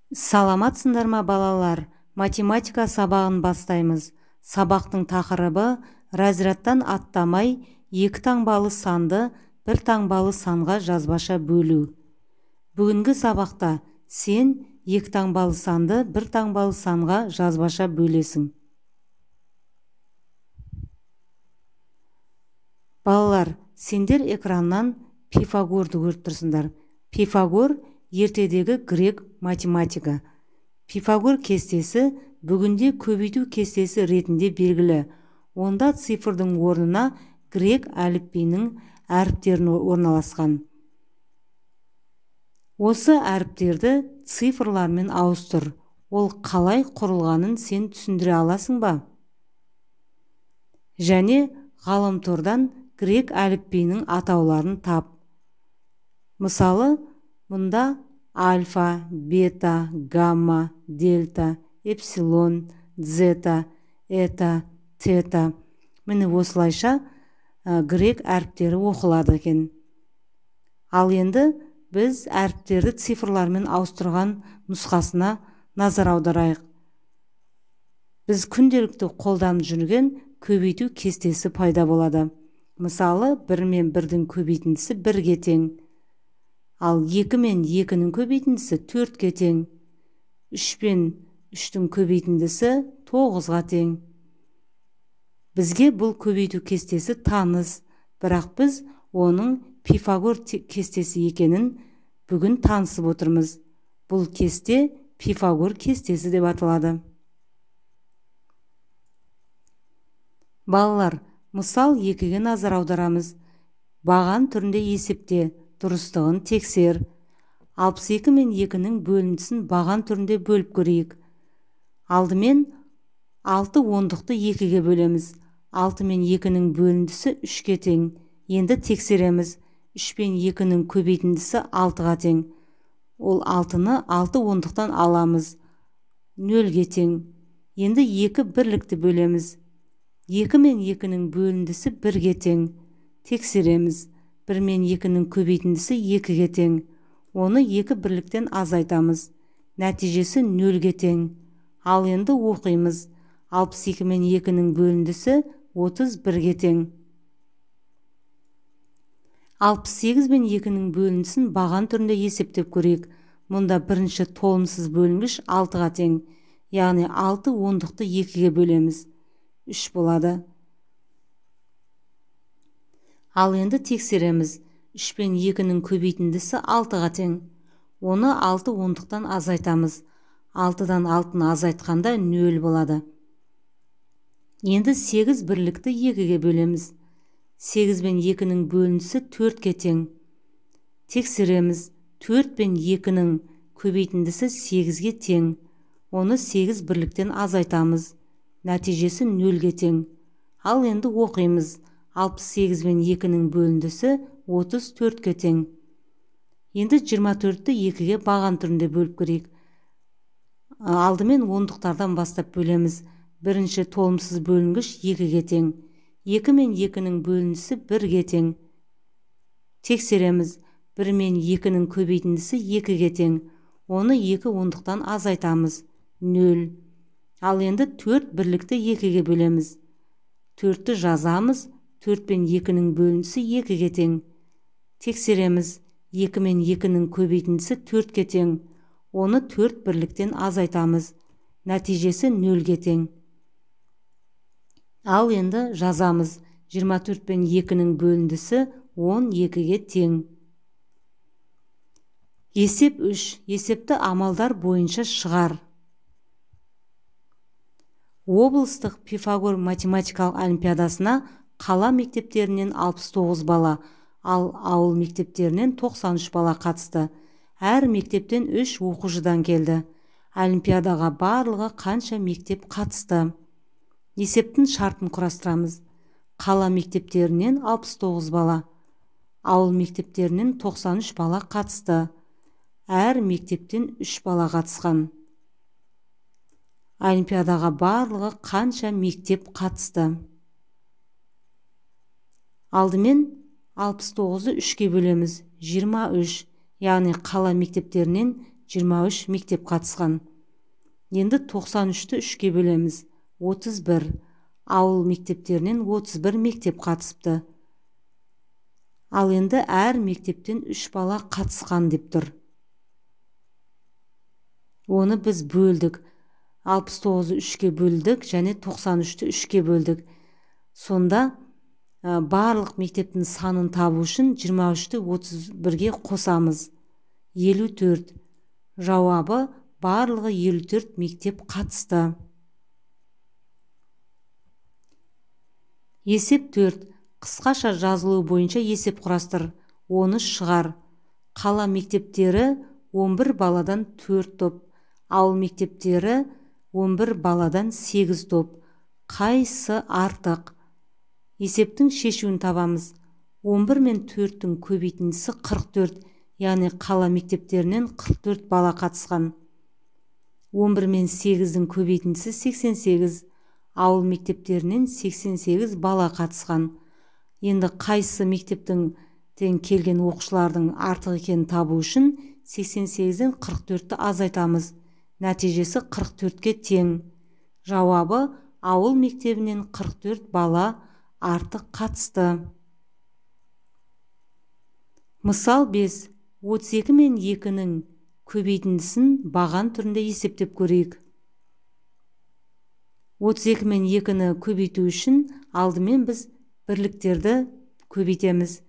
Саламатсыңдар ма, балалар? Математика сабағын бастаймыз. Сабақтың тақырыбы: разрядтан аттамай екі таңбалы санды бір таңбалы санға жазбаша бөлу. Бүгінгі сабақта сен екі таңбалы санды бір таңбалы санға жазбаша бөлесің. Балалар, сендер экраннан Пифагорды көріп тұрсыңдар. Пифагор ертедегі грек математигі. Пифагор кестесі бүгінде көбейту кестесі ретінде белгілі. Онда цифрдың орнына грек әліпбиінің әріптері орналасқан. Осы әріптерді цифрлармен ауыстыр. Ол қалай құрылғанын сен түсіндіре аласың ба? Және ғаламтордан грек әліпбиінің атауларын тап. Мысалы, мұнда альфа, бета, гамма, дельта, эпсилон, дзета, эта, тета. Міне, осылайша грек әріптері оқылады екен. Ал енді біз әріптерді цифрлармен ауыстырған нұсқасына назар аударайық. Біз күнделікті қолданып жүрген көбейту кестесі пайда болады. Мысалы, 1 мен 1-дің көбейтіндісі 1-ге тең. Ал 2 мен 2-нің көбейтіндісі 4-ге тең. 3 пен 3-тің көбейтіндісі 9-ға тең. Бізге бұл көбейту кестесі таныс, бірақ біз оның Пифагор кестесі екенін бүгін танысып отырмыз. Бұл кесте Пифагор кестесі деп аталады. Балалар, мысал 2-ге назар аударамыз. Баған түрінде есепте, дұрыстығын тексер. 62 мен 2-нің бөліндісін баған түрінде бөліп көрейік. Алдымен 6 ондықты 2-ге бөлеміз. 6 мен 2-нің бөліндісі 3-ге тең. Енді тексереміз. 3 пен 2-нің көбейтіндісі 6-ға тең. Ол 6-ны 6 ондықтан аламыз. 0-ге тең. Енді 2 бірлікті бөлеміз. 2 мен 2-нің бөліндісі 1-ге тең. Тексереміз. 1 мен 2-нің көбейтіндісі 2-ге тең. Оны 2 бірліктен азайтамыз. Нәтижесі 0-ге тең. Ал енді оқимыз. 62 мен 2-нің бөліндісі 31-ге тең. 68 мен 2-нің бөліндісін баған түрінде есептеп көрейік. Мұнда бірінші толымсыз бөлінгіш 6-ға тең. Яғни 6 ондықты 2-ге бөлеміз. 3 болады. Ал енді тексереміз. 3 пен 2-нің көбейтіндісі 6-ға тең. Оны 6 ондықтан азайтамыз. 6-дан 6-ны азайтқанда 0 болады. Енді 8 бірлікті 2-ге бөлеміз. 8 пен 2-нің бөліндісі 4-ке тең. Тексереміз. 4 пен 2-нің көбейтіндісі 8-ге тең. Оны 8 бірліктен азайтамыз. Нәтижесі 0-ге тең. Ал енді оқимыз. 68 пен 2-нің бөліндісі 34-ке тең. Енді 24-ті 2-ге баған түрінде бөліп көрейік. Алдымен ондықтардан бастап бөлеміз. Бірінші толымсыз бөлінгіш 2-ге тең. 2 мен 2-нің бөліндісі 1-ге тең. Тексереміз. 1 мен 2-нің көбейтіндісі 2-ге тең. Оны 2 ондықтан азайтамыз. 0. Ал енді 4 бірлікті 2-ге бөлеміз. 4-ті жазамыз. 4 пен 2-нің бөліндісі 2-ге тең. Тексереміз. 2 мен 2-нің көбейтіндісі 4-ке тең. Оны 4 бірліктен азайтамыз. Нәтижесі 0-ге тең. Ал енді жазамыз. 24 пен 2-нің бөліндісі 12-ге тең. Есеп 3. Есепті амалдар бойынша шығар. Облыстық Пифагор математикалық олимпиадасына қала мектептерінен 69 бала, ал ауыл мектептерінен 93 бала қатысты. Әр мектептен 3 оқушыдан келді. Олимпиадаға барлығы қанша мектеп қатысты? Есептің шартын құрастырамыз. Қала мектептерінен 69 бала, ауыл мектептерінен 93 бала қатысты. Әр мектептен 3 бала қатысқан. Олимпиадаға барлығы қанша мектеп қатысты? Алдымен 69-ды 3-ге бөлеміз. 23, яғни қала мектептерінен 23 мектеп қатысқан. Енді 93-ті 3-ке бөлеміз. 31. Ауыл мектептерінен 31 мектеп қатысыпты. Ал енді әр мектептен 3 бала қатысқан деп тұр. Оны біз бөлдік. 69-ды 3-ке бөлдік және 93-ті 3-ке бөлдік. Сонда барлық мектептің санын табу үшін 23-ті 31-ге қосамыз. 54. Жауабы барлығы 54 мектеп қатысты. Есеп 4. Қысқаша жазылуы бойынша есеп құрастыр. Оны шығар. Қала мектептері 11 баладан 4 топ. Ауыл мектептері 11 баладан 8 топ. Қайсы артық? Есептің шешуін табамыз. 11 мен 4-тің көбейтіндісі 44, яғни қала мектептерінен 44 бала қатысқан. 11 мен 8-дің көбейтіндісі 88, ауыл мектептерінен 88 бала қатысқан. Енді қайсы мектептен келген оқушылардың артық екенін табу үшін 88-ден 44-ті азайтамыз. Нәтижесі 44-ке тең. Жауабы ауыл мектебінен 44 бала артық қатысты. Мысал 5. 32 мен 2-нің көбейтіндісін баған түрінде есептеп көрейік. 32 мен 2-ні көбейту үшін алдымен біз бірліктерді көбейтеміз.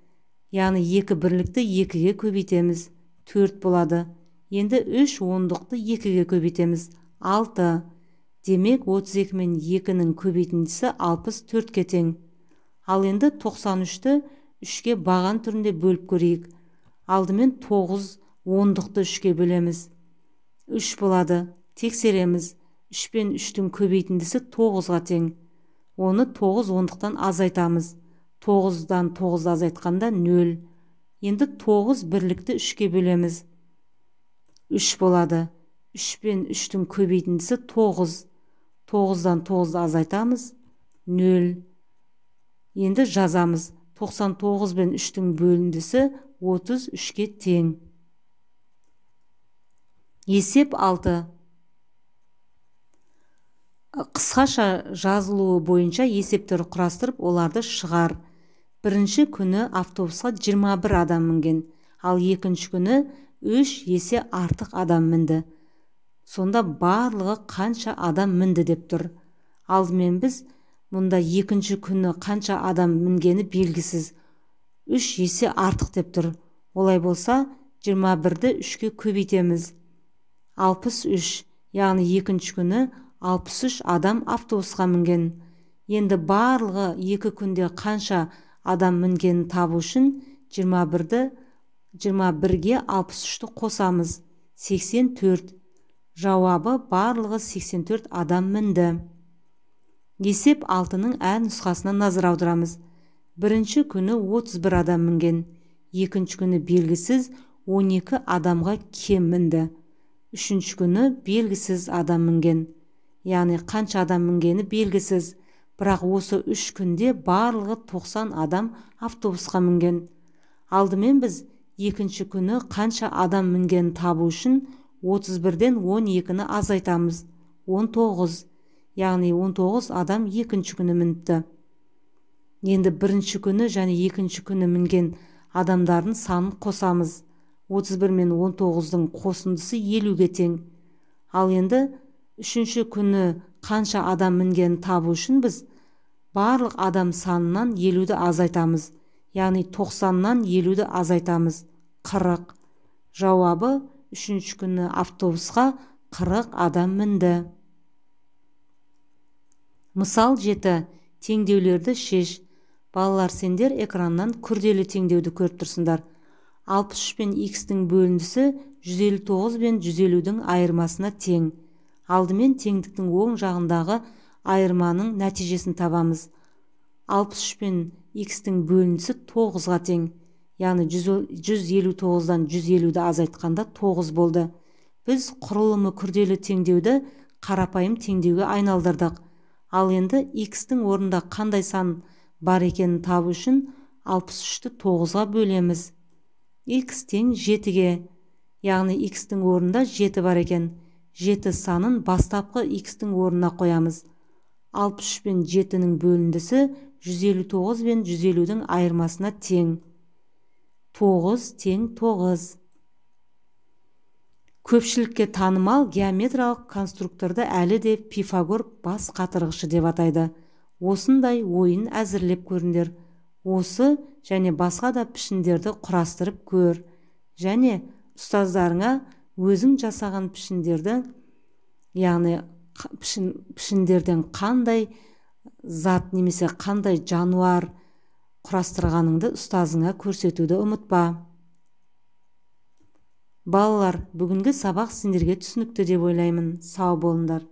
Яғни 2 бірлікті 2-ге көбейтеміз. 4 болады. Енді 3 ондықты 2-ге көбейтеміз. 6. Демек 32 мен 2-нің көбейтіндісі 64-ке тең. Ал енді 93-ті 3-ке баған түрінде бөліп көрейік. Алдымен 9 ондықты 3-ке бөлеміз. 3 болады. Тексереміз. 3 пен 3-тің көбейтіндісі 9-ға тең. Оны 9 ондықтан азайтамыз. 9-дан 9 азайтқанда 0. Енді 9 бірлікті 3-ке бөлеміз. 3 болады. 3 пен 3-тің көбейтіндісі 9. 9-дан 9 азайтамыз. 0. Енді жазамыз. 99 пен 3-тің бөліндісі 33-ке тең. Есеп 6. Қысқаша жазылуы бойынша есептер құрастырып, оларды шығар. Бірінші күні автобусқа 21 адам мінген, ал екінші күні 3 есе артық адам мінді. Сонда барлығы қанша адам мінді деп тұр. Алдымен біз мұнда екінші күні қанша адам мінгені белгісіз. 3 есе артық деп тұр. Олай болса, 21-ді 3-ке көбейтеміз. 63, яғни екінші күні 63 адам автобусқа мінген. Енді барлығы екі күнде қанша адам мінгенін табу үшін 21-ге 63-ті қосамыз. 84. Жауабы барлығы 84 адам мінді. Есеп 6-ның әр нұсқасына назар аударамыз. Бірінші күні 31 адам мінген. Екінші күні белгісіз 12 адамға кем мінді. Үшінші күні белгісіз адам мінген. Яғни қанша адам мінгені белгісіз. Бірақ осы 3 күнде барлығы 90 адам автобусқа мінген. Алдымен біз екінші күні қанша адам мінгенін табу үшін 31-ден 12-ні азайтамыз. 19. Яғни 19 адам екінші күні мініпті. Енді бірінші күні және екінші күні мінген адамдардың санын қосамыз. 31 мен 19-дың қосындысы 50-ге тең. Ал енді үшінші күні қанша адам мінгенін табу үшін біз барлық адам санынан 50-ді азайтамыз. Яғни 90-нан 50-ді азайтамыз. 40. Жауабы үшінші күні автобусқа 40 адам мінді. Мысал 7. Теңдеулерді шеш. Балалар, сендер экраннан күрделі теңдеуді көріп тұрсыңдар. 63 пен x-тің бөліндісі 159 пен 150-дің айырмасына тең. Алдымен теңдіктің оң жағындағы айырманың нәтижесін табамыз. 63 пен x-тің бөліндісі 9-ға тең. Яғни 159-дан 150-ді азайтқанда 9 болды. Біз құрылымы күрделі теңдеуді қарапайым теңдеуге айналдырдық. Ал енді x-тің орнында қандай сан бар екенін табу үшін 63-ті 9-ға бөлеміз. X тең 7-ге. Яғни x-тің орнында 7 бар екен. 7 санын бастапқы x-тің орнына қоямыз. 63 пен 7-нің бөліндісі 159 пен 150-дің айырмасына тең. 9 тең 9. Көпшілікке танымал геометриялық конструкторды әлі де Пифагор бас қатырғышы деп атайды. Осындай ойын әзірлеп көріңдер. Осы және басқа да пішіндерді құрастырып көр. Және ұстаздарыңа өзің жасаған пішіндерді, яғни пішіндерден қандай зат немесе қандай жануар құрастырғаныңды ұстазыңа көрсетуді ұмытпа. Балалар, бүгінгі сабақ сендерге түсінікті деп ойлаймын. Сау болыңдар.